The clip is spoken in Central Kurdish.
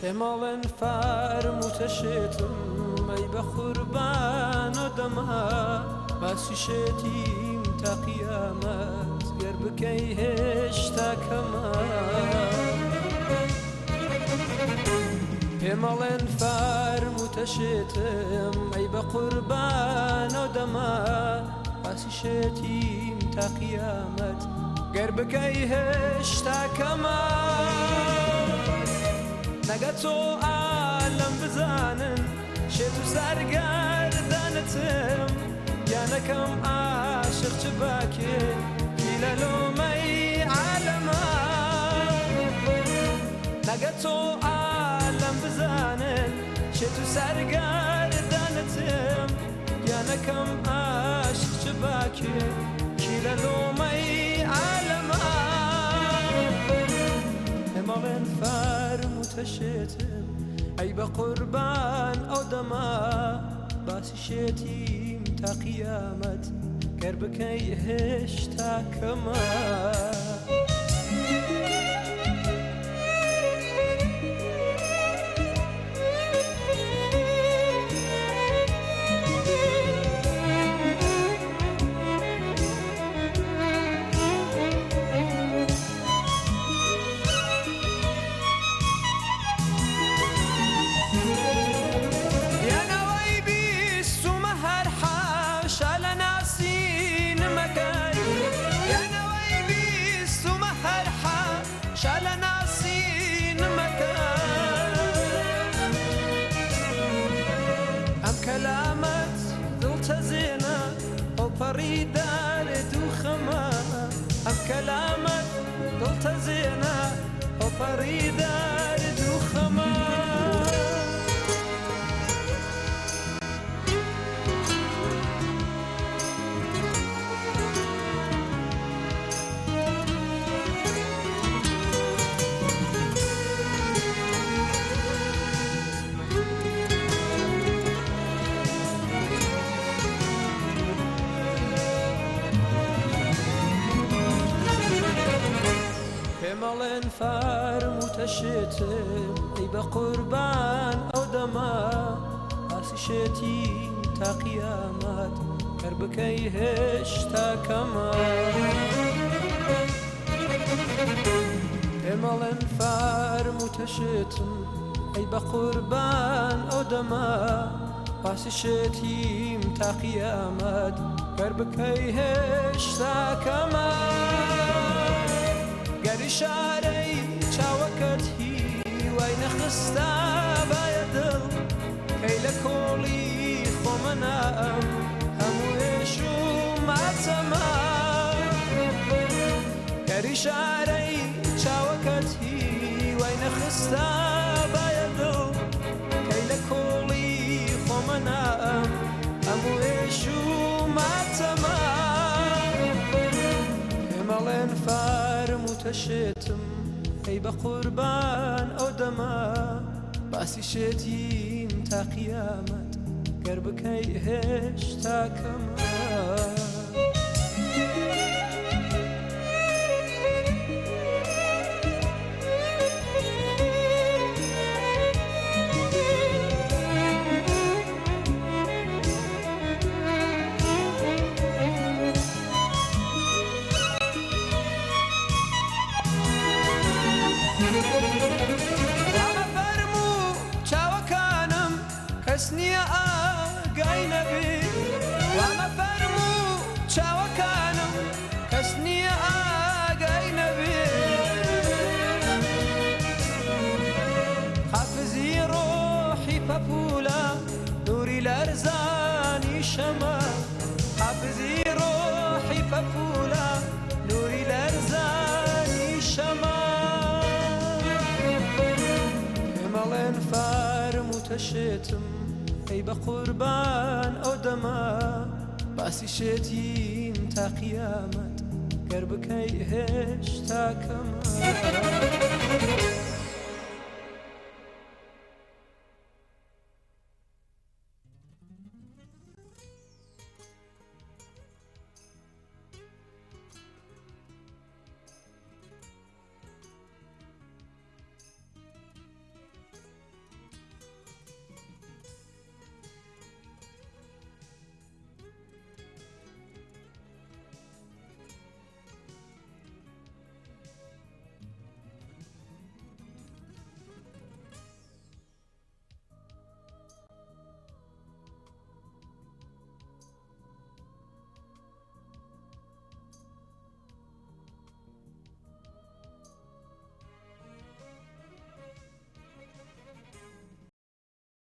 پێمەڵێن فارم و تەشێتم ئەی بە قوربان و دەما باسی شێتیم تا قیامەت گەر بکەی هێشتا کەمە. پێمەڵێن فارم و تەشێتم ئەی بە قوربان و دەما باسی شێتیم تا قیامەت گەر بکەی هێشتا کەمە. نەگە تۆ ئالەم بزانن شێت و سەرگەردانتم گیانەکەم عاشق چ باکێ کی لە لۆمەی عالەمە. نەگە تۆ ئالەم بزانن شێت و سەرگەردانتم گیانەکەم عاشق چ باکێ کی لە لۆمەی عالەمە. پێمەڵێن فارم و تەشێتم ئەی بە قوربان ئەو دەما باسی شێتیم تا قیامەت گەر بکەی هێشتا کەمە. ئەو پەڕی دارێت و خەمە ئەم کەلامەت دڵتەزێنە ئەو پەڕی دارێت و خەمە. پێمەڵێن فارم و تەشێتم ئەی بە قوربان ئەو دەما باسی شێتیم تا قیامەت گەر بکەی هێشتا کەمە. پێمەڵێن فارم و تەشێتم ئەی بە قوربان ئەو دەما باسی شێتیم تا قیامەت گەر بکەی هێشتا کەمە. گەر ئشارەی چاوەکەت هیوای نەخستا بایە دڵ کەی لە کۆڵی خۆمە نام هەموو ئێش و ماتەمە. گەر ئشارەی چاوەکەت هیوای نەخستا بایە دڵ کەی لە کۆڵی خۆمە نام هەموو ئێش و ماتەمە. پێمەڵێن فارم و تەشێتم ئەی بە قوربان ئەو دەما باسی شێتیم تا قیامەت گەر بکەی هێشتا کەمە. وامە فەرموو چاوەکانم کەس نییە ئاگای نەبێ وامە فەرموو چاوەکانم کەس نییە ئاگای نەبێ. حافزی ڕۆحی پەپولە نوری لەرزانی شەمە حافزی ڕۆحی پەپولە نوری لەرزانی شەمە. پێمەڵێن فارم و تەشێتم ئەی بە قوربان ئەو دەما باسی شێتیم تا قیامەت گەر بکەی هێشتا کەمە.